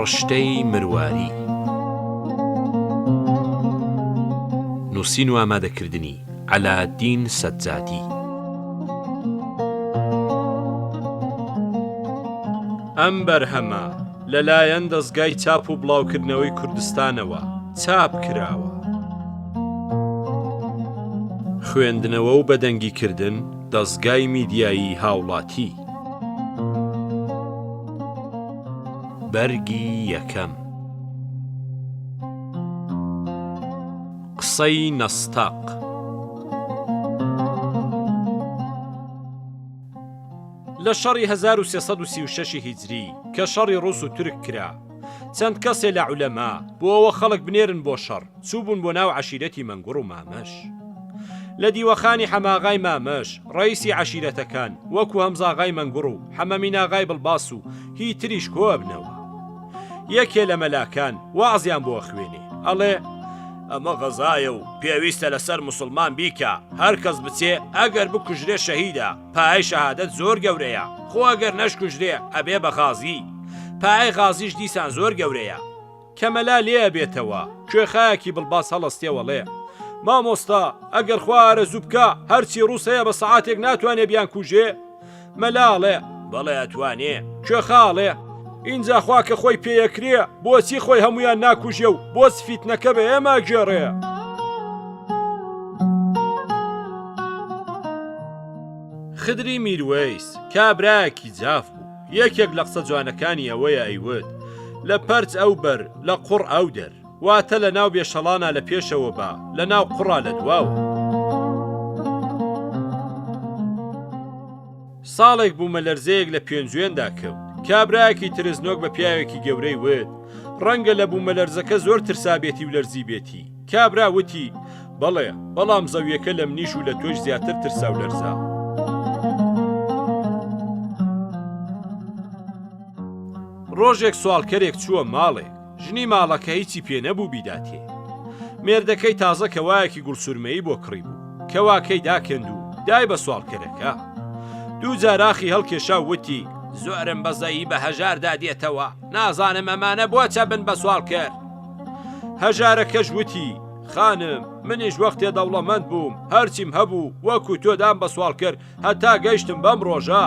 ڕشتەی مرواری نووسین و ئامادەکردنی عەلادین سەجادی ئەم بەرهەمە لەلایەن دەزگای چاپ و بڵاوکردنەوەی کوردستانەوە چاپ کراوە. خوێندنەوە و بەدەنگی کردن دەزگای میدیایی هاوڵاتی. بەرگی یەکەم. قسەی نەستەق. لە شەڕی 1336 هیجری کە شەڕی ڕوس و تورک کرا، چەند کەسێ لە عولەما بۆ ئەوە خەڵک بنێرن بۆ شەڕ، چووبوون بۆ ناو عەشیرەتی مەنگوڕ و مامەش. لە دیوەخانی حەماغای مامەش، ڕەئیسی عەشیرەتەکان، وەکوو هەمزاغای مەنگوڕ و حەمەمیناغای بڵباس و هی تریش کۆ ئەبنەوە. یەکێ لە مەلاکان وەعزیان بۆ ئەخوێنێ، ئەڵێ، ئەمە غەزایە و پێویستە لەسەر موسڵمان بیکا، هەر کەس بچێ ئەگەر بکوژرێ شەهیدە، پایەی شەهادەت زۆر گەورەیە، خۆ ئەگەر نەشکوژرێ ئەبێ بە غازی، پایەی غازیش دیسان زۆر گەورەیە. کە مەلا لێ ئەبێتەوە، کوێخایەکی بڵباس هەڵەستێ و ئەڵێ، مامۆستا، ئەگەر خوا ئارەزوو بکا، هەرچی ڕووس هەیە بە سەعاتێک ناتوانێ بیانکوژێ؟ مەلا ئەڵێ، بەڵێ ئەتوانێ. کوێخا ئەڵێ، ئینجا خوا کە خۆی پێ ئەکرێ، بۆچی خۆی هەموویان ناکوژێ و بۆچ فیتنەکە بە ئێمە ئەگێڕێ؟ خدری میروەیس، کابرایەکی جاف بوو. یەکێک لە قسە جوانەکانی ئەوەیە ئەیوت، لە پەرچ ئەو بەر، لە قوڕ ئەو دەر. واتە لە ناو بێشەڵانا لە پێشەوە بە، لە ناو قوڕا لە دواوە. ساڵێک بوومەلەرزەیەک لە پێنجوێندا کەوت. کابرایەکی ترسنۆک بە پیاوێکی گەورەی وت، ڕەنگە لە بوومەلەرزەکە زۆر ترسابێتی و لەرزیبێتی. کابرا وتی، بەڵێ، بەڵام زەویەکە لە منیش و لە تۆیش زیاتر ترسا و لەرزا. ڕۆژێک سواڵکەرێک چووە ماڵێک، ژنی ماڵەکە هیچی پێ نەبوو بیداتێ. مێردەکەی تازە کەوایەکی گوڵسورمەیی بۆ کڕیبوو، کەواکەی داکەند و دای بە سواڵکەرەکە. دوو جار ئاخی هەڵکێشا و وتی، زۆرم بەزەیی بە هەژاردا دێتەوە، نازانم ئەمانە بۆ چەبن بە سواڵکەر؟ هەژارەکەش وتی، خانم، منیش وەختێ دەوڵەمەند بووم، هەرچیم هەبوو، وەکوو تۆ دام بە سواڵکەر، هەتا گەیشتم بەم ڕۆژە.